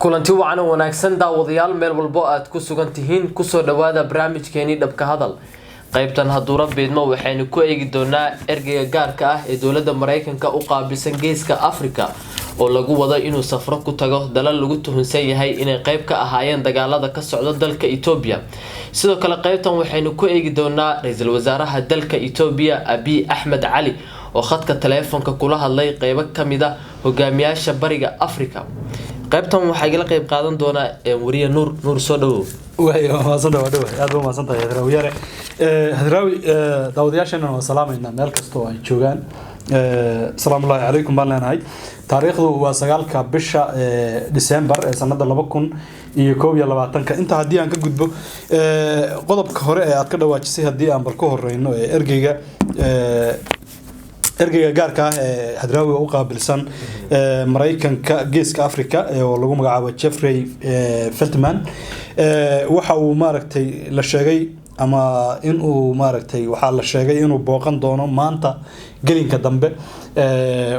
Kulanti wacan oo wanaagsan, daawadayaal, meel walbo aad ku sugan tihiin, kusoo dhawaada barnaamijkeenii Dhabka Hadal. Qaybtan, hadduu Rabbi idmo, waxaynu ku eegi doonaa ergeyga gaarka ah ee dowladda Mareykanka u qaabilsan Geeska Africa oo lagu wado inuu safro ku tago dalal lagu tuhunsan yahay inay qeyb ka ahaayeen dagaalada ka socda dalka Etoobiya. Sidoo kale, qeybtan waxaynu ku eegi doonaa ra-iisul wasaaraha dalka Etoobiya, Abiy Axmed Cali, oo khadka taleefonka kula hadlay qeybo kamid a hogaamiyaasha Bariga Africa. Qaybtan waxaa igala qeyb qaadan doonaa wariye Nuur. Nuur, soo dhawow. Way mahadsantahay, waa dhawahay, aad ba mahadsantahay, Hadraawi Yare. Hadraawi, daawadayaasheena waa salaameynaa meel kasta oo ay joogaan. Asalaamu ullahi calaykum baan leenahay. Taariikhdu waa 9-ka bisha December ee sanada 2021-ka. Inta haddii aan ka gudbo, qodobka hore ee aad ka dhawaajisay haddii aan bal ku horeyno, ee ergeyga gaarka ah ee Hadraawiga u qaabilsan Maraykanka Geeska Africa oo lagu magacaabo Jeffrey Feltman, waxa uu maaragtay la sheegay ama inuu maaragtay waxaa la sheegay inuu booqan doono maanta gelinka dambe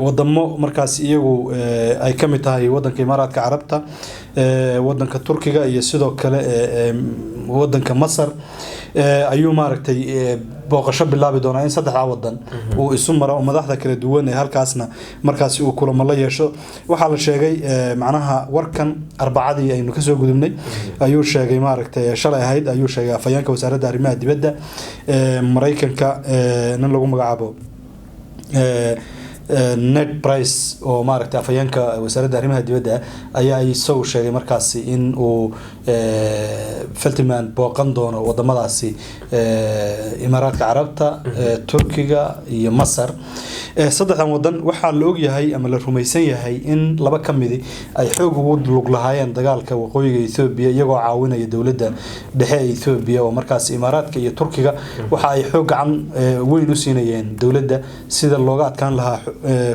wadamo markaas iyagu ay ka mid tahay wadanka Imaaraadka Carabta, wadanka Turkiga iyo sidoo kale wadanka Masar. Ayuu maaragtay booqasho bilaabi doonaa in saddexdaa wadan uu isu maro oo madaxda kala duwan ee halkaasna markaasi uu kulamo la yeesho. Waxaa la sheegay, macnaha warkan Arbacadii aynu kasoo gudubnay ayuu sheegay, maaragtay shalay ahayd ayuu sheegay afhayeenka Wasaaradda Arrimaha Dibadda Maraykanka, nin lagu magacaabo Ned Price, oo maaragtay afhayeenka Wasaaradda Arrimaha Dibadda ayaa isagu sheegay markaasi in uu Feltman booqan doono wadamadaasi Imaaraadka Carabta, Turkiga iyo Masar. Saddexdan wadan waxaa la ogyahay ama la rumaysan yahay in laba ka midi ay xoog ugu lug lahaayeen dagaalka waqooyiga Etoobiya, iyagoo caawinaya dowladda dhexe ee Etoobiya, oo markaas Imaaraadka iyo Turkiga waxa ay xoog gacan weyn u siinayeen dowladda sida looga adkaan lahaa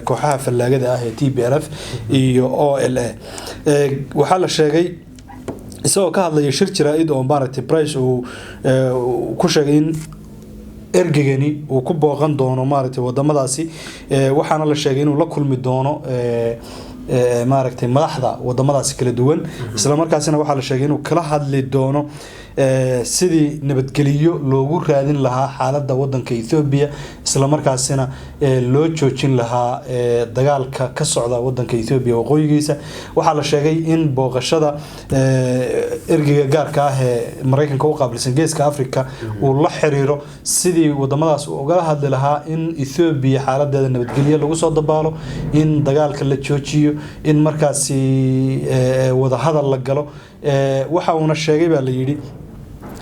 kooxaha fallaagada ah ee TPLF iyo OLA. Waxaa la sheegay, isagoo ka hadlaya shir jaraa'id oo maaragtay Price uu ku sheegay in ergeygani uu ku booqan doono maaragtay wadamadaasi, waxaana la sheegay inuu la kulmi doono maaragtay madaxda wadamadaasi kala duwan. Isla markaasina waxaa la sheegay inuu kala hadli doono sidii nabadgeliyo loogu raadin lahaa xaaladda wadanka Etoobiya, isla markaasina loo joojin lahaa dagaalka ka socda wadanka Etoobiya waqooyigiisa. Waxaa la sheegay in booqashada ergeyga gaarka ah ee Mareykanka u qaabilsan Geeska Africa uu la xiriiro sidii wadamadaas uu ugala hadli lahaa in Etoobiya xaaladeeda nabadgelyo lagu soo dabaalo, in dagaalka la joojiyo, in markaasi wadahadal la galo. Waxa uuna sheegay, baa la yidhi,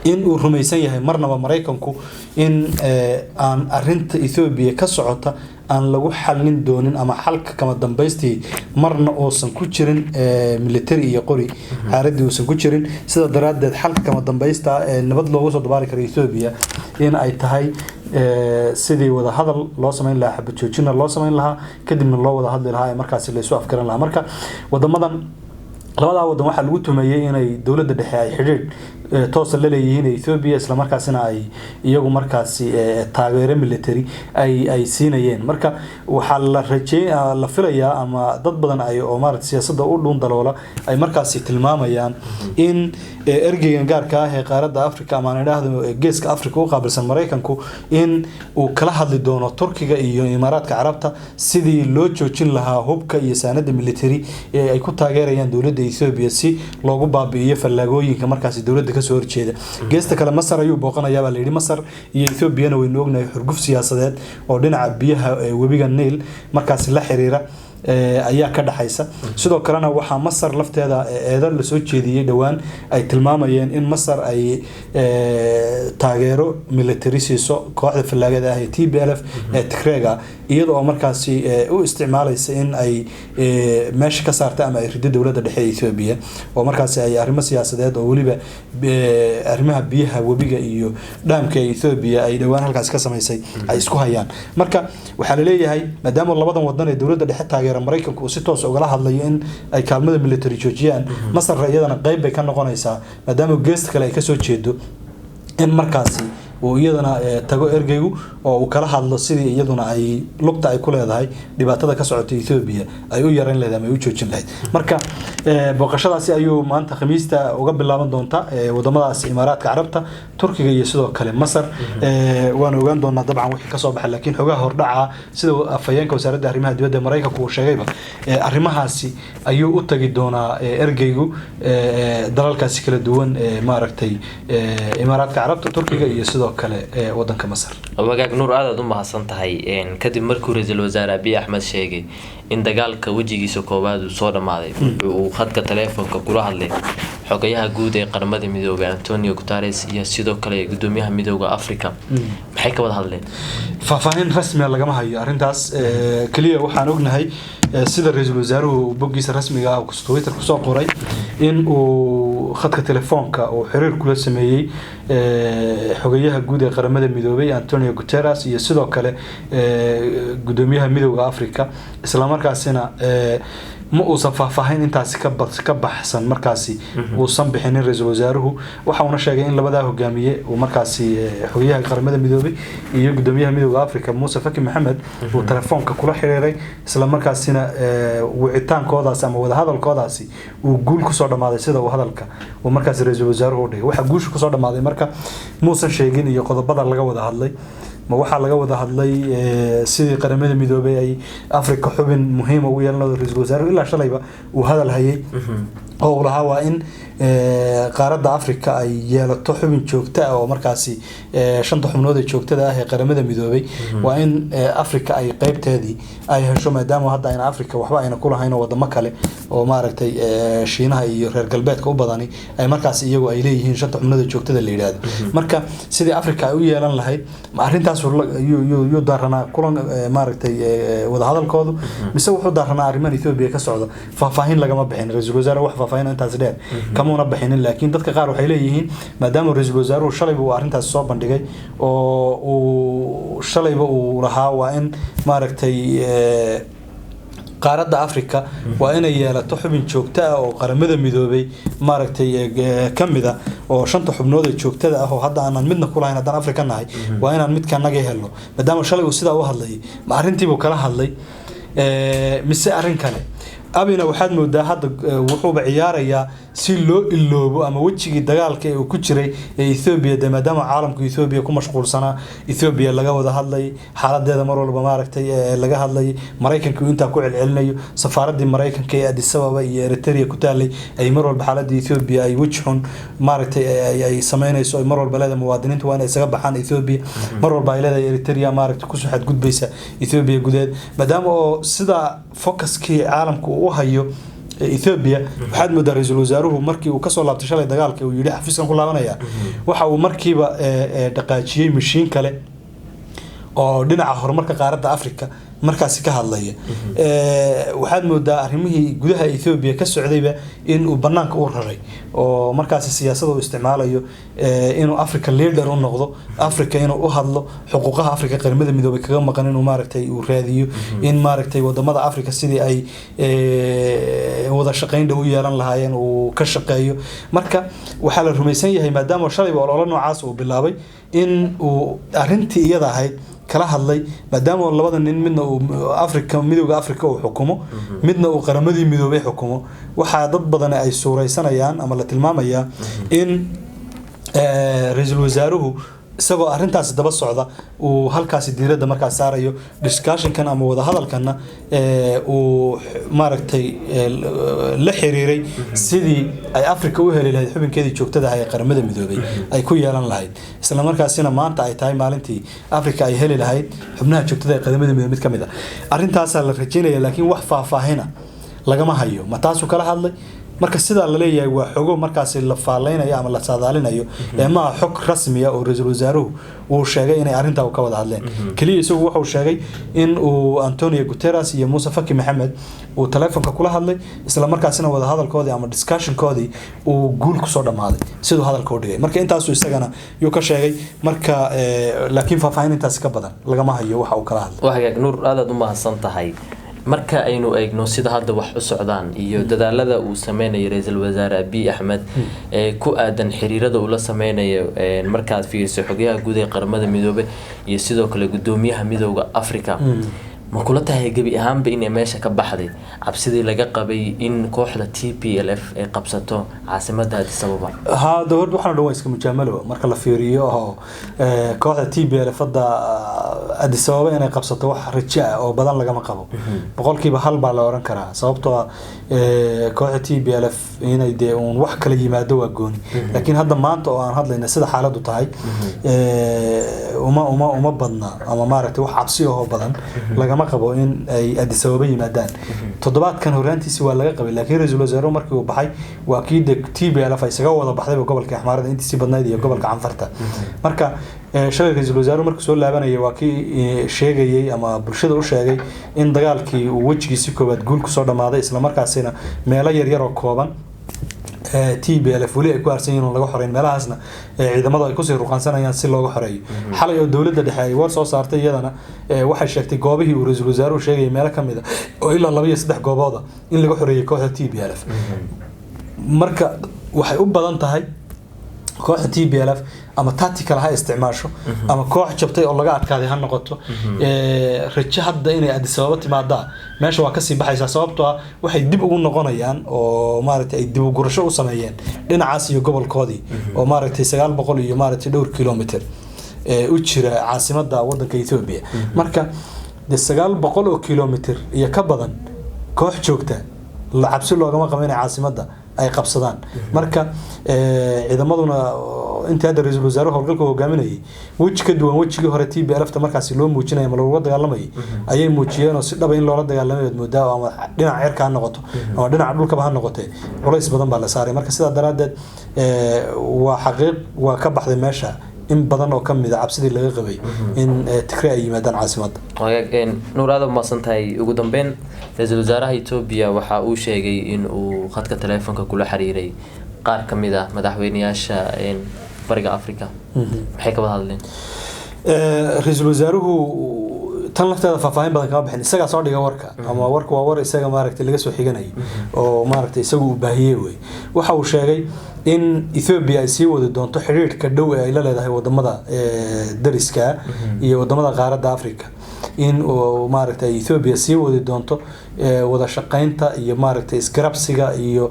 in uu rumaysan yahay marnaba Maraykanku in aan arinta Etoobiya ka socota aan lagu xalin doonin ama xalka kama dambaystii marna uusan ku jirin military iyo qori xaaladii uusan ku jirin. Sida daraaddeed, xalka kama dambaysta ee nabad loogu soo dabaali karo Etoobiya in ay tahay sidii wada hadal loo samayn lahaa, xabad joojina loo samayn lahaa, kadibna loo wada hadli lahaa ee markaasi laysu afgaran lahaa. Marka wadamadan, labadaa wadan, waxaa lagu tumeeyey inay dowladda dhexe ay xidhiidh toosa la leeyihiin Ethiopia, isla markaasina ay iyagu markaasi taageero military ay siinayeen. Marka waxaa la rajey la filayaa ama dad badan ay oo maaragtay siyaasadda u dhuun daloola ay markaasi tilmaamayaan in ergeygan gaarka ah ee qaaradda Africa, ama aan idhaahdo Geeska Africa, u qaabilsan Maraykanku in uu kala hadli doono Turkiga iyo Imaaraadka Carabta sidii loo joojin lahaa hubka iyo saanada military ee ay ku taageerayaan dowladda Ethiopia, si loogu baabi'iyo fallaagooyinka markaasi dowladda kasoo horjeeda. Geesta kale, Masar ayuu booqanayaa baa la yidhi. Masar iyo Ethiopiana waynu ognahay xurguf siyaasadeed oo dhinaca biyaha ee webiga Nile markaasi la xiriira ayaa ka dhaxaysa. Sidoo kalena waxaa Masar lafteeda eedo lasoo jeediyey dhowaan ay tilmaamayeen in Masar ay taageero military siiso kooxda fallaagada ah ee TPLF ee Tigreega, iyada oo markaasi u isticmaalaysa in ay meesha ka saarta ama ay rido dowladda dhexe ee Ethiopia, oo markaasi ay arrimo siyaasadeed oo weliba arrimaha biyaha webiga iyo dhaamka ee Ethiopia ay dhowaan halkaasi ka samaysay ay isku hayaan. Marka waxaa laleeyahay, maadaama labadan wadan ee dowladda dhexe taageera Maraykanku uu si toos ugala hadlayo in ay kaalmada military joojiyaan, Masarna iyadana qayb bay ka noqonaysaa, maadaama geesta kale ay kasoo jeedo in markaasi Uu iyadana tago ergeygu oo uu kala hadlo sidii iyaduna ay lugta ay ku leedahay dhibaatada ka socota Ethiopia ay u yareyn lahayd ama ay u joojin lahayd. Marka booqashadaasi ayuu maanta Khamiista uga bilaaban doonta wadamadaas Imaaraadka Carabta, Turkiga iyo sidoo kale Masar. Waana ogaan doonaa dabcan wixii kasoo baxay, laakiin xogaha hordhaca, sida afhayeenka wasaaradda arrimaha dibadda ee Maraykanka uu sheegayba, arrimahaasi ayuu u tagi doonaa ergeygu dalalkaasi kala duwan ee maaragtay Imaaraadka Carabta, Turkiga iyo sidoo kale wadanka Masar. Wagaag Nuur, aad aad u mahadsan tahay. Kadib markuu ra-iisul wasaare Abiy Axmed sheegay in dagaalka wejigiisa koowaad uu soo dhammaaday, wuxuu uu khadka taleefonka kula hadlay xogayaha guud ee Qaramada Midoobay Antonio Guterres iyo sidoo kale gudoomiyaha Midooda Africa. Maxay ka wada hadleen? Faahfaahin rasmiya lagama hayo arrintaas. Keliya waxaan ognahay, sida ra-iisul wasaaruhu boggiisa rasmiga ah Twitter kusoo qoray, in uu khadka telefoonka uu xiriir kula sameeyey xogayaha guud ee Qaramada Midoobay Antonio Guterres iyo sidoo kale gudoomiyaha Midooda Africa. Islamarkaasina ma uusan faahfaahin intaasi ka baxsan markaasi uusan bixinin ra-iisul wasaaruhu. Waxa uuna sheegay in labadaa hogaamiye uu markaasi xogayaha Qaramada Midoobay iyo gudoomiyaha Midooda Africa Muuse Faki Maxamed uu telefoonka kula xiriiray, isla markaasina wicitaankoodaasi ama wadahadalkoodaasi uu guul kusoo dhamaaday, sida uu hadalka uu markaasi ra-iisul wasaaruhu u dhigay. Waxa guusha kusoo dhamaaday marka muusan sheegin iyo qodobada laga wada hadlay. Ma waxaa laga wada hadlay sidii Qaramada Midoobay ay Africa xubin muhiima ugu yeelan lahayd? Ra-iisul wasaaruhu ilaa shalayba uu hadal hayay oo uu lahaa waa in qaaradda Africa ay yeelato xubin joogto ah oo markaasi shanta xubnood ee joogtada ah ee Qaramada Midoobay waa in Africa ay qeybteedii ay hesho, maadaama hadda ayna Africa waxba ayna ku lahayn oo wadamo kale oo maaragtay Shiinaha iyo reer galbeedka u badani ay markaasi iyagu ay leeyihiin shanta xubnood ee joogtada la yidhaahdo. Marka sidii Africa ay u yeelan lahayd, ma arrintaas yuu daaranaa kulan maaragtay wadahadalkoodu, mise wuxuu daaranaa arrimahan Ethiopia ka socda? Faahfaahin lagama bixin. Ra-iisul wasaare wax faahfaahin intaas dheer kamuuna bixinin, laakiin dadka qaar waxay leeyihiin maadaama ra-iisul wasaaruhu shalayba uu arrintaas soo bandhigay oo uu shalayba uu lahaa waa in maaragtay qaaradda Africa waa inay yeelato xubin joogto ah oo Qaramada Midoobay maaragtay ka mid a oo shanta xubnood ee joogtada ah oo hadda aanan midna ku lahayn haddaan Africa nahay, waa inaan midka naga helno. Maadaama shalay uu sidaa u hadlayay, ma arrintiibuu kala hadlay mise arrin kale? Abina waxaad moodaa hadda wuxuuba ciyaarayaa si loo iloobo ama wejigii dagaalka ee uu ku jiray ee Ethiopia de, maadaama caalamku Ethiopia ku mashquulsanaa, Ethiopia laga wada hadlay, xaaladeeda mar walba maaragtay laga hadlay, Maraykanka uu intaa ku celcelinayo, safaaradii Maraykanka ee Addis Ababa iyo Eritrea ku taalay ay mar walba xaaladii Ethiopia ay weji xun maaragtay ay sameynayso, ay mar walba leedahay muwaadiniintu waa inay isaga baxaan Ethiopia, mar walba ay leedahay Eritrea maaragtay kusoo xadgudbaysa Ethiopia gudeed. Maadaama oo sidaa focuskii caalamku uu u hayo Ethiopia, waxaad moodaa ra-iisul wasaaruhu markii uu kasoo laabtay shalay dagaalka, uu yidhi xafiiskan ku laabanaya, waxa uu markiiba dhaqaajiyey mashiin kale oo dhinaca horumarka qaaradda Africa markaasi ka hadlaya. Waxaad moodaa arrimihii gudaha Ethiopia ka socdayba in uu banaanka u raray oo markaasi siyaasada uu isticmaalayo inuu Africa leader u noqdo, Africa inuu u hadlo, xuquuqaha Africa Qaramada Midoobay kaga maqan inuu maaragtay uu raadiyo, in maaragtay wadamada Africa sidii ay wada shaqayn dhow u yeelan lahaayeen uu ka shaqeeyo. Marka waxaa la rumaysan yahay, maadaama shalayba ololo noocaas uu bilaabay, in uu arrintii iyada ahayd kala hadlay, maadaama labada nin midna uu Africa, Midooda Africa uu xukumo, midna uu Qaramadii Midoobay xukumo. Waxaa dad badan ay suuraysanayaan ama la tilmaamayaa in ra-iisul wasaaruhu isagoo arrintaasi daba socda uu halkaasi diiradda markaas saarayo, discussionkan ama wadahadalkanna uu maaragtay la xiriiray sidii ay Africa u heli lahayd xubinkeedii joogtada ah ee Qaramada Midoobay ay ku yeelan lahayd, isla markaasina maanta ay tahay maalintii Africa ay heli lahayd xubnaha joogtada ee Qaramada Midoobay mid ka mid ah. Arrintaasaa la rajaynaya, laakiin wax faahfaahina lagama hayo. Ma taasuu kala hadlay? Marka sidaa la leeyahay waa xogo markaasi la faaleynayo ama la saadaalinayo ee maaha xog rasmiya oo ra-iisul wasaaruhu uu sheegay inay arrintaa ka wada hadleen. Keliya isagu wuxuu sheegay in uu Antonio Guterres iyo Muuse Faki Maxamed uu taleefonka kula hadlay, isla markaasina wada hadalkoodii ama discussionkoodii uu guul kusoo dhammaaday, siduu hadalka u dhigay. Marka intaasu isagana yuu ka sheegay. Marka laakiin faahfaahin intaasi ka badan lagama hayo waxa uu kala hadlay. Waa hagaag Nuur, aad aad u mahadsan tahay. Marka aynu eegno sida hadda wax u socdaan iyo dadaalada uu sameynayo ra-iisul wasaare Abiy Axmed ee ku aadan xiriirada uu la sameynayo, markaad fiiriso xogyaha guud ee Qaramada Midoobay iyo sidoo kale gudoomiyaha Midooda Africa, ma kula tahay gebi ahaanba inay meesha ka baxday cabsidii laga qabay in kooxda TPLF ay qabsato caasimada Addis Ababa? Ha, dowladda waxaan dhan waa iska mujaamalo marka la fiiriyo oo kooxda TPLF hadda Addis Ababa inay qabsato wax rajo ah oo badan lagama qabo, 1% baa la oran karaa, sababtoo ah kooxda TPLF inay dee uun wax kala yimaado waa gooni, laakiin hadda maanta oo aan hadlayna sida xaaladdu tahay uma badna ama maaragtay wax cabsi ahoo badan lagama qabo in ay Addis Ababa yimaadaan. Toddobaadkan horraantiisi waa laga qabay, laakiin ra-iisul wasaaruhu markii uu baxay waa kii de TPLF ay isaga wada baxdayba gobolka Axmaarada intiisii badnayd iyo gobolka Canfarta. Marka shalay ra-iisul wasaaruhu markuu soo laabanayay waa kii sheegayay ama bulshada u sheegay in dagaalkii uu wejigiisii koowaad guul kusoo dhammaaday, islamarkaasina meelo yaryar oo kooban TPLF weli ay ku harsan yihiin oo laga xoreyn, meelahaasna ciidamadu ay kusii ruqansanayaan si looga xoreeyo. Xalay oo dowladda dhexe ay war soo saartay iyadana waxay sheegtay goobihii uu ra-iisul wasaaruhu sheegayay meelo ka mid a oo ilaa laba iyo saddex goobooda in laga xoreeyay kooxda TPLF. Marka waxay u badan tahay kooxda TPLF ama tactical ha isticmaasho ama koox jabtay oo laga adkaaday ha noqoto, rajo hadda inay Addis Ababa timaadaa meesha waa kasii baxaysaa, sababtoo ah waxay dib ugu noqonayaan oo maaragtay ay dib u gurasho u sameeyeen dhinacaas iyo gobolkoodii oo maaragtay 900 iyo maaragtay dhowr kilomitr u jira caasimadda wadanka Ethiopia. Marka de 900 oo kilomitr iyo ka badan koox joogta la cabsi loogama qabo inay caasimadda ay qabsadaan. Marka ciidamaduna intii hadda ra-iisul wasaaruhu howlgalka hogaaminayay weji ka duwan wejigii hore TPLF ta markaasi loo muujinaya ama looga dagaalamayay ayay muujiyeen, oo si dhaba in loola dagaalamay aad moodaa, oo ama dhinaca cirka ha noqoto ama dhinaca dhulkaba ha noqotee culays badan baa la saaray. Marka sidaa daraaddeed waa xaqiiq, waa ka baxday meesha in badan oo ka mid a cabsidii laga qabay in Tigray ay yimaadaan caasimadda. Wagaag, Nuur, aad umahadsan tahay. Ugu dambeyn, ra-iisul wasaaraha Etoobiya waxa uu sheegay in uu khadka taleefonka kula xiriiray qaar ka mid ah madaxweyneyaasha Bariga Africa. Maxay ka wada hadleen? Ra-iisul wasaaruhu tan lafteeda faahfaahin badan kama bixin, isagaa soo dhiga warka ama warka waa war isaga maaragtay laga soo xiganayo oo maaragtay isagu uu baahiyey wey. Waxa uu sheegay in Ethiopia ay sii wadi doonto xidhiidhka dhow ee ay la leedahay wadamada dariska iyo wadamada qaaradda Africa, in uu maaragtay Ethiopia sii wadi doonto wada shaqaynta iyo maaragtay isgarabsiga iyo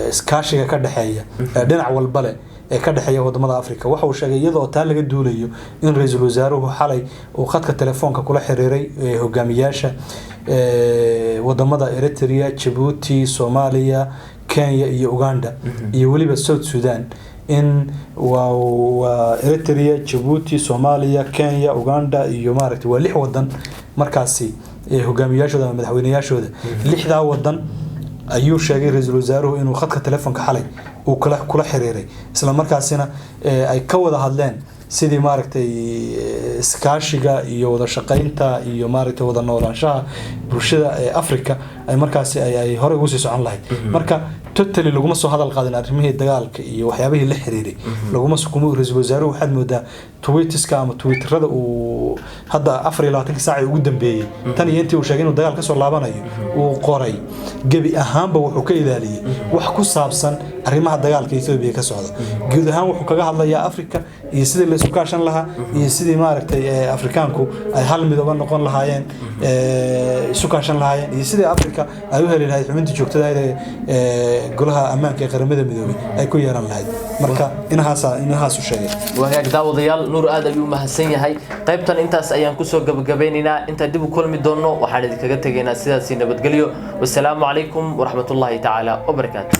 iskaashiga ka dhexeeya dhinac walba leh ee ka dhexeeya wadamada Africa. Waxa uu sheegay iyadoo taa laga duulayo in ra-iisul wasaaruhu xalay uu khadka telefoonka kula xiriiray hogaamiyaasha wadamada Eritrea, Djibouti, Soomaaliya, Kenya iyo Uganda iyo weliba South Sudan, in waa Eritrea, Djibouti, Soomaaliya, Kenya, Uganda iyo maaragtay waa lix wadan markaasi hogaamiyaashooda ama madaxweyneyaashooda lixdaa wadan ayuu sheegay ra-iisul wasaaruhu inuu khadka telefoonka xalay uu kula xiriiray, isla markaasina ay ka wada hadleen sidii maaragtay iskaashiga iyo wada shaqaynta iyo maaragtay wada noolaanshaha bulshada ee Africa ay markaasi ay horey ugu sii socon lahayd. Marka totally laguma soo hadal qaadin arrimihii dagaalka iyo waxyaabihii la xiriiray laguma kuma. Ra-iisul wasaaruhu waxaad moodaa tweetska ama twitterada uu hadda 24-kii saac ee ugu dambeeyey tan iyo intii uu sheegay inuu dagaal kasoo laabanayo uu qoray, gebi ahaanba wuxuu ka ilaaliyey wax ku saabsan arrimaha dagaalka Ethiopia ka socda. Guud ahaan wuxuu kaga hadlayaa Africa iyo sidii la isu kaashan lahaa iyo sidii maaragtay Afrikaanku ay hal mid uga noqon lahaayeen, isu kaashan lahaayeen, iyo sidii Africa ay u heli lahayd xubintii joogtada ahayd ee golaha ammaanka ee Qaramada Midoobay ay ku yeelan lahayd. Marka inahaas u sheegay. Wagaag daawadayaal, Nuur aad ayuu mahadsan yahay. Qaybtan intaas ayaan kusoo gabagabeynaynaa. Intaan dib u kulmi doonno waxaan idinkaga tegaynaa sidaasi nabadgelyo. Wasalaamu calaykum waraxmatullaahi tacaala wabarakaatu.